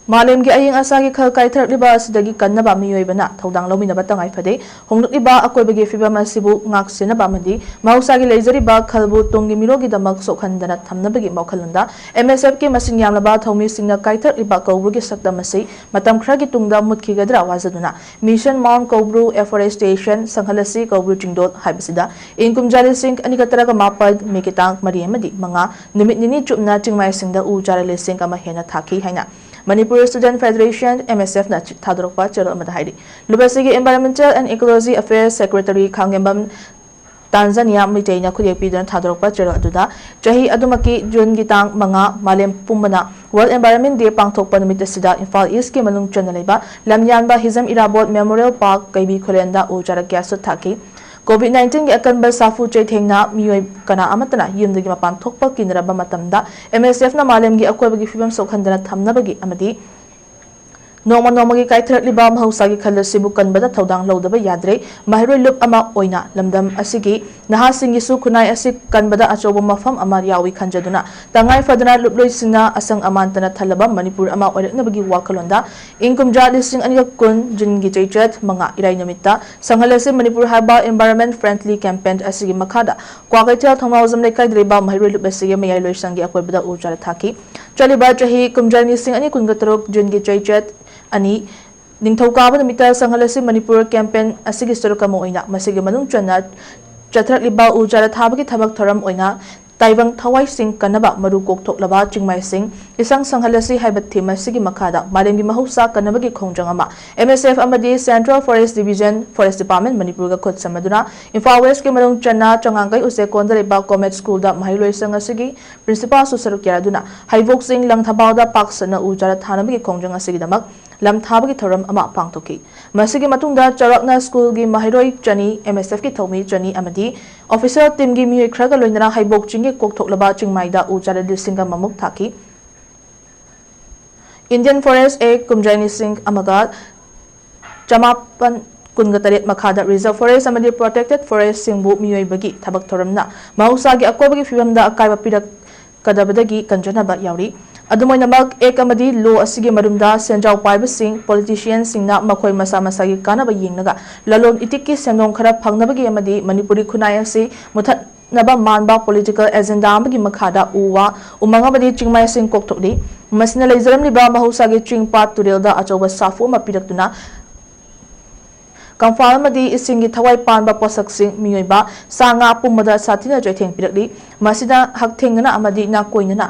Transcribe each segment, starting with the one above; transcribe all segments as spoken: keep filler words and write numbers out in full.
ꯃꯥꯂꯦꯝꯒꯤ ꯑꯏꯪ ꯑꯁꯥꯒꯤ ꯈꯜ ꯀꯥꯏꯊꯔꯛꯂꯤꯕ ꯑꯁꯤꯗꯒꯤ ꯀꯟꯅꯕ ꯃꯤꯑꯣꯏꯕꯅ ꯊꯧꯗꯥꯡ ꯂꯧꯃꯤꯟꯅꯕ ꯇꯉꯥꯏ ꯐꯗꯦ꯫ ꯍꯣꯡꯂꯛꯂꯤꯕ ꯑꯀꯣꯏꯕꯒꯤ ꯐꯤꯕꯝ ꯑꯁꯤꯕꯨ ꯉꯥꯛ ꯁꯦꯟꯅꯕ ꯑꯃꯗꯤ ꯃꯍꯧꯁꯥꯒꯤ ꯂꯩꯖꯔꯤꯕ ꯈꯜꯕꯨ ꯇꯨꯡꯒꯤ ꯃꯤꯔꯣꯜꯒꯤꯗꯃꯛ ꯁꯣꯛꯍꯟꯗꯅ ꯊꯝꯅꯕꯒꯤ ꯋꯥꯈꯜꯂꯣꯟꯗ M S F ꯀꯤ ꯃꯁꯤꯡ ꯌꯥꯝꯂꯕ ꯊꯧꯃꯤꯁꯤꯡꯅ ꯀꯥꯏꯊꯔꯛꯂꯤꯕ ꯀꯧꯕ꯭ꯔꯨꯒꯤ ꯁꯛꯇꯝ ꯑꯁꯤ ꯃꯇꯝ ꯈꯔꯒꯤ ꯇꯨꯡꯗ ꯃꯨꯠꯈꯤꯒꯗ꯭ꯔꯥ ꯋꯥꯖꯗꯨꯅ Mission Mount Koubru Afforestation ꯁꯪꯍꯜꯂꯁꯤ ꯀꯧꯕ꯭ꯔꯨ ꯆꯤꯡꯗꯣꯜ ꯍꯥꯏꯕꯁꯤꯗ ꯏꯪ ꯀꯨꯝꯖꯥ ꯂꯤꯁꯤꯡ ꯑꯅꯤꯒ ꯇꯔꯥꯒ ꯃꯥꯄꯜ ꯃꯦꯒꯤ ꯇꯥꯡ ꯃꯔꯤ ꯑꯃꯗꯤ ꯃꯉꯥ ꯅꯨꯃꯤꯠ ꯅꯤꯅꯤ ꯆꯨꯞꯅ ꯆꯤꯡꯃꯥꯏꯁꯤꯡꯗ ꯎ ꯆꯥꯔꯥ ꯂꯤꯁꯤꯡ ꯑꯃ ꯍꯦꯟꯅ ꯊꯥꯈꯤ ꯍꯥꯏꯅ Manipur Student Federation, M S F ꯅ ꯊꯥꯗꯣꯔꯛꯄ ꯆꯦꯔꯣꯜ ꯑꯃꯗ ꯍꯥꯏꯔꯤ꯫ ꯂꯨꯞ ꯑꯁꯤꯒꯤ Environmental and Ecology Affairs Secretary ꯈꯥꯡꯉꯦꯝꯕꯝ ꯇꯥꯟꯖꯥꯅꯤꯌꯥ ꯃꯩꯇꯩꯅ ꯈꯨꯠꯌꯦꯛ ꯄꯤꯗꯨꯅ ꯊꯥꯗꯣꯔꯛꯄ ꯆꯦꯔꯣꯜ ꯑꯗꯨꯗ ꯆꯍꯤ ꯑꯗꯨꯃꯛꯀꯤ ꯖꯨꯟꯒꯤ ꯇꯥꯡ ꯃꯉꯥ ꯃꯥꯂꯦꯝ ꯄꯨꯝꯕꯅ World Environment Day ꯄꯥꯡꯊꯣꯛꯄ ꯅꯨꯃꯤꯠ ꯑꯁꯤꯗ ꯏꯝꯐꯥꯜ ꯏꯁꯀꯤ ꯃꯅꯨꯡ ꯆꯟꯅ ꯂꯩꯕ ꯂꯝꯌꯥꯟꯕ ꯍꯤꯖꯝ ꯏꯔꯥꯕꯣꯠ ꯃꯦꯃꯣꯔꯤꯌꯦꯜ ꯄꯥꯔꯛ ꯀꯩꯕꯤ ꯈꯨꯂꯦꯟꯗ ꯎ ꯆꯥꯔꯥ ꯀꯌꯥꯁꯨ ꯊꯥꯈꯤ꯫ ꯀꯣꯚꯤꯗ ꯅꯥꯏꯟꯇꯤꯟꯒꯤ ꯑꯀꯟꯕ ꯁꯥꯐꯨ ꯆꯩꯊꯦꯡꯅ ꯃꯤꯑꯣꯏ ꯀꯅꯥ ꯑꯃꯠꯇꯅ ꯌꯨꯝꯗꯒꯤ ꯃꯄꯥꯟ ꯊꯣꯛꯄ ꯀꯤꯅꯔꯕ ꯃꯇꯝꯗ M S F ꯅ ꯃꯥꯂꯦꯝꯒꯤ ꯑꯀꯣꯏꯕꯒꯤ ꯐꯤꯕꯝ ꯁꯣꯛꯍꯟꯗꯅ ꯊꯝꯅꯕꯒꯤ ꯑꯃꯗꯤ ꯅꯣꯡꯃ ꯅꯣꯡꯃꯒꯤ ꯀꯥꯏꯊꯔꯛꯂꯤꯕ ꯃꯍꯧꯁꯥꯒꯤ ꯈꯜ ꯑꯁꯤꯕꯨ ꯀꯟꯕꯗ ꯊꯧꯗꯥꯡ ꯂꯧꯗꯕ ꯌꯥꯗ꯭ꯔꯦ꯫ ꯃꯍꯩꯔꯣꯏ ꯂꯨꯞ ꯑꯃ ꯑꯣꯏꯅ ꯂꯝꯗꯝ ꯑꯁꯤꯒꯤ ꯅꯍꯥꯁꯤꯡꯒꯤꯁꯨ ꯈꯨꯟꯅꯥꯏ ꯑꯁꯤ ꯀꯟꯕꯗ ꯑꯆꯧꯕ ꯃꯐꯝ ꯑꯃ ꯌꯥꯎꯏ ꯈꯟꯖꯗꯨꯅ ꯇꯉꯥꯏ ꯐꯗꯅ ꯂꯨꯞꯂꯣꯏꯁꯤꯡꯅ ꯑꯁꯪ ꯑꯃꯥꯟꯇꯅ ꯊꯜꯂꯕ ꯃꯅꯤꯄꯨꯔ ꯑꯃ ꯑꯣꯏꯔꯛꯅꯕꯒꯤ ꯋꯥꯈꯜꯂꯣꯟꯗ ꯏꯪ ꯀꯨꯝꯖꯥ ꯂꯤꯁꯤꯡ ꯑꯅꯤꯒ ꯀꯨꯟ ꯖꯨꯟꯒꯤ ꯆꯩꯆꯠ ꯃꯉꯥ ꯏꯔꯥꯏ ꯅꯨꯃꯤꯠꯇ ꯁꯪꯍꯜꯂꯁꯤ ꯃꯅꯤꯄꯨꯔ ꯍꯥꯏꯕ Environment Friendly Campaign ꯑꯁꯤꯒꯤ ꯃꯈꯥꯗ ꯀ꯭ꯋꯥꯀꯩꯊꯦꯜ ꯊꯣꯡꯅꯥꯎꯖꯝ ꯂꯩꯀꯥꯏꯗ ꯂꯩꯕ ꯃꯍꯩꯔꯣꯏ ꯂꯨꯞ ꯑꯁꯤꯒꯤ ꯃꯌꯥꯏ ꯂꯣꯏꯁꯪꯒꯤ ꯑꯀꯣꯏꯕꯗ ꯎ ꯆꯥꯔꯥ ꯊꯥꯈꯤ꯫ ꯆꯠꯂꯤꯕ ꯆꯍꯤ ꯀꯨꯝꯖꯥ ꯂꯤꯁꯤꯡ ꯑꯅꯤ ꯀꯨꯟꯒ ꯇꯔꯨꯛ ꯖꯨꯟꯒꯤ ꯆꯩꯆꯠ ꯑꯅꯤ ꯅꯤꯡꯊꯧꯀꯥꯕ ꯅꯨꯃꯤꯠꯇ ꯁꯪꯍꯜꯂꯁꯤ ꯃꯅꯤꯄꯨꯔ campaign ꯑꯁꯤꯒꯤ ꯁꯔꯨꯛ ꯑꯃ ꯑꯣꯏꯅ ꯃꯁꯤꯒꯤ ꯃꯅꯨꯡ ꯆꯟꯅ ꯆꯠꯊꯔꯛꯂꯤꯕ ꯎ ꯆꯥꯔꯥ ꯊꯥꯕꯒꯤ ꯊꯕꯛ ꯊꯧꯔꯝ ꯑꯣꯏꯅ ꯇꯥꯏꯕꯪ ꯊꯋꯥꯏꯁꯤꯡ ꯀꯟꯅꯕ ꯃꯔꯨ ꯀꯣꯛꯊꯣꯛꯂꯕ ꯆꯤꯡꯃꯥꯏꯁꯤꯡ ꯏꯁꯪ ꯁꯪꯍꯜꯂꯁꯤ ꯍꯥꯏꯕ theme ꯑꯁꯤꯒꯤ ꯃꯈꯥꯗ ꯃꯥꯂꯦꯝꯒꯤ ꯃꯍꯧꯁꯥ ꯀꯟꯅꯕꯒꯤ ꯈꯣꯡꯖꯪ ꯑꯃ M S F ꯑꯃꯗꯤ Central Forest Division, Forest Department ꯃꯅꯤꯄꯨꯔꯒ ꯈꯨꯠ ꯁꯝꯅꯗꯨꯅ ꯏꯝꯐꯥꯜ ꯋꯦꯁꯀꯤ ꯃꯅꯨꯡ ꯆꯟꯅ ꯆꯉꯥꯡꯒꯩ ꯎꯆꯦꯛꯀꯣꯟꯗ ꯂꯩꯕ ꯀꯣꯃꯦꯠ ꯁ꯭ꯀꯨꯜꯗ ꯃꯍꯩꯔꯣꯏꯁꯪ ꯑꯁꯤꯒꯤ ꯄ꯭ꯔꯤꯟꯁꯤꯄꯥꯜꯁꯨ ꯁꯔꯨꯛ ꯌꯥꯗꯨꯅ ꯍꯩꯕꯣꯛ ꯆꯤꯡ ꯂꯪꯊꯕꯥꯜꯗ ꯄꯥꯛ ꯁꯟꯅ ꯎ ꯆꯥꯔꯥ ꯊꯥꯅꯕꯒꯤ ꯈꯣꯡꯖꯪ ꯑꯁꯤꯒꯤꯗꯃꯛ ꯂꯝ ꯊꯥꯕꯒꯤ ꯊꯧꯔꯝ ꯑꯃ ꯄꯥꯡꯊꯣꯛꯈꯤ꯫ ꯃꯁꯤꯒꯤ ꯃꯇꯨꯡꯗ ꯆꯥꯎꯔꯥꯛꯅ ꯁ꯭ꯀꯨꯜꯒꯤ ꯃꯍꯩꯔꯣꯏ ꯆꯅꯤ, M S F ꯀꯤ ꯊꯧꯃꯤ ꯆꯅꯤ ꯑꯃꯗꯤ official team ꯒꯤ ꯃꯤꯑꯣꯏ ꯈꯔꯒ ꯂꯣꯏꯅꯅ ꯍꯩꯕꯣꯛ ꯆꯤꯡꯒꯤ ꯀꯣꯛꯊꯣꯛꯂꯕ ꯆꯤꯡꯃꯥꯏꯗ ꯎ ꯆꯥꯔꯥ ꯂꯤꯁꯤꯡ ꯑꯃꯃꯨꯛ ꯊꯥꯈꯤ꯫ Indian Forest Act ꯀꯨꯝꯖꯥ ꯂꯤꯁꯤꯡ ꯑꯃꯒ ꯆꯃꯥꯄꯟ ꯀꯨꯟꯒ ꯇꯔꯦꯠ ꯃꯈꯥꯗ reserve forest ꯑꯃꯗꯤ protected forest ꯁꯤꯡꯕꯨ ꯃꯤꯑꯣꯏꯕꯒꯤ ꯊꯕꯛ ꯊꯧꯔꯝꯅ ꯃꯍꯧꯁꯥꯒꯤ ꯑꯀꯣꯏꯕꯒꯤ ꯐꯤꯕꯝꯗ ꯑꯀꯥꯏꯕ ꯄꯤꯔꯛꯀꯗꯕꯗꯒꯤ ꯀꯟꯖꯅꯕ ꯌꯥꯎꯔꯤ꯫ ꯑꯗꯨꯝ ꯑꯣꯏꯅꯃꯛ, ꯑꯦꯛ ꯑꯃꯗꯤ ꯂꯣ ꯑꯁꯤꯒꯤ ꯃꯔꯨꯝꯗ ꯁꯦꯟꯖꯥꯎ ꯄꯥꯏꯕꯁꯤꯡ, ꯄꯣꯂꯤꯇꯤꯁꯤꯌꯟꯁꯤꯡꯅ ꯃꯈꯣꯏ ꯃꯁꯥ ꯃꯁꯥꯒꯤ ꯀꯥꯟꯅꯕ ꯌꯦꯡꯂꯒ ꯂꯂꯣꯟ ꯏꯇꯤꯛꯀꯤ ꯁꯦꯟꯗꯣꯡ ꯈꯔ ꯐꯪꯅꯕꯒꯤ ꯑꯃꯗꯤ ꯃꯅꯤꯄꯨꯔꯤ ꯈꯨꯟꯅꯥꯏ ꯑꯁꯤ ꯃꯨꯊꯠꯅꯕ ꯃꯥꯟꯕ ꯄꯣꯂꯤꯇꯤꯀꯦꯜ ꯑꯦꯖꯦꯟꯗꯥ ꯑꯃꯒꯤ ꯃꯈꯥꯗ ꯎ ꯋꯥ, ꯎꯃꯪ ꯑꯃꯗꯤ ꯆꯤꯡꯃꯥꯏꯁꯤꯡ ꯀꯣꯛꯊꯣꯛꯂꯤ꯫ ꯃꯁꯤꯅ ꯂꯩꯖꯔꯝꯂꯤꯕ ꯃꯍꯧꯁꯥꯒꯤ ꯆꯤꯡ ꯄꯥꯠ ꯇꯨꯔꯦꯜꯗ ꯑꯆꯧꯕ ꯁꯥꯐꯨ ꯑꯃ ꯄꯤꯔꯛꯇꯨꯅ ꯀꯪꯐꯥꯜ ꯑꯃꯗꯤ ꯏꯁꯤꯡꯒꯤ ꯊꯋꯥꯏ ꯄꯥꯟꯕ ꯄꯣꯠꯁꯛꯁꯤꯡ, ꯃꯤꯑꯣꯏꯕ, ꯁꯥ ꯉꯥ ꯄꯨꯝꯕꯗ ꯁꯥꯊꯤꯅ ꯆꯩꯊꯦꯡ ꯄꯤꯔꯛꯂꯤ꯫ ꯃꯁꯤꯅ ꯍꯛꯊꯦꯡꯅꯅ ꯑꯃꯗꯤ ꯅꯥꯀꯣꯏꯅꯅ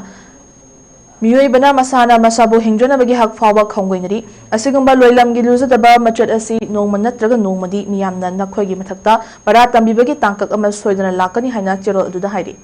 ꯃꯤꯑꯣꯏꯕꯅ ꯃꯁꯥꯅ ꯃꯁꯥꯕꯨ ꯍꯤꯡꯖꯅꯕꯒꯤ ꯍꯛ ꯐꯥꯎꯕ ꯈꯣꯡꯒꯣꯏꯅꯔꯤ꯫ ꯑꯁꯤꯒꯨꯝꯕ ꯂꯣꯏꯂꯝꯒꯤ ꯂꯨꯖꯗꯕ ꯃꯆꯠ ꯑꯁꯤ ꯅꯣꯡꯃ ꯅꯠꯇ꯭ꯔꯒ ꯅꯣꯡꯃꯗꯤ ꯃꯤꯌꯥꯝꯅ ꯅꯈꯣꯏꯒꯤ ꯃꯊꯛꯇ ꯄꯔꯥ ꯇꯝꯕꯤꯕꯒꯤ ꯇꯥꯡꯀꯛ ꯑꯃ ꯁꯣꯏꯗꯅ ꯂꯥꯛꯀꯅꯤ ꯍꯥꯏꯅ ꯆꯦꯔꯣꯜ ꯑꯗꯨꯗ ꯍꯥꯏꯔꯤ꯫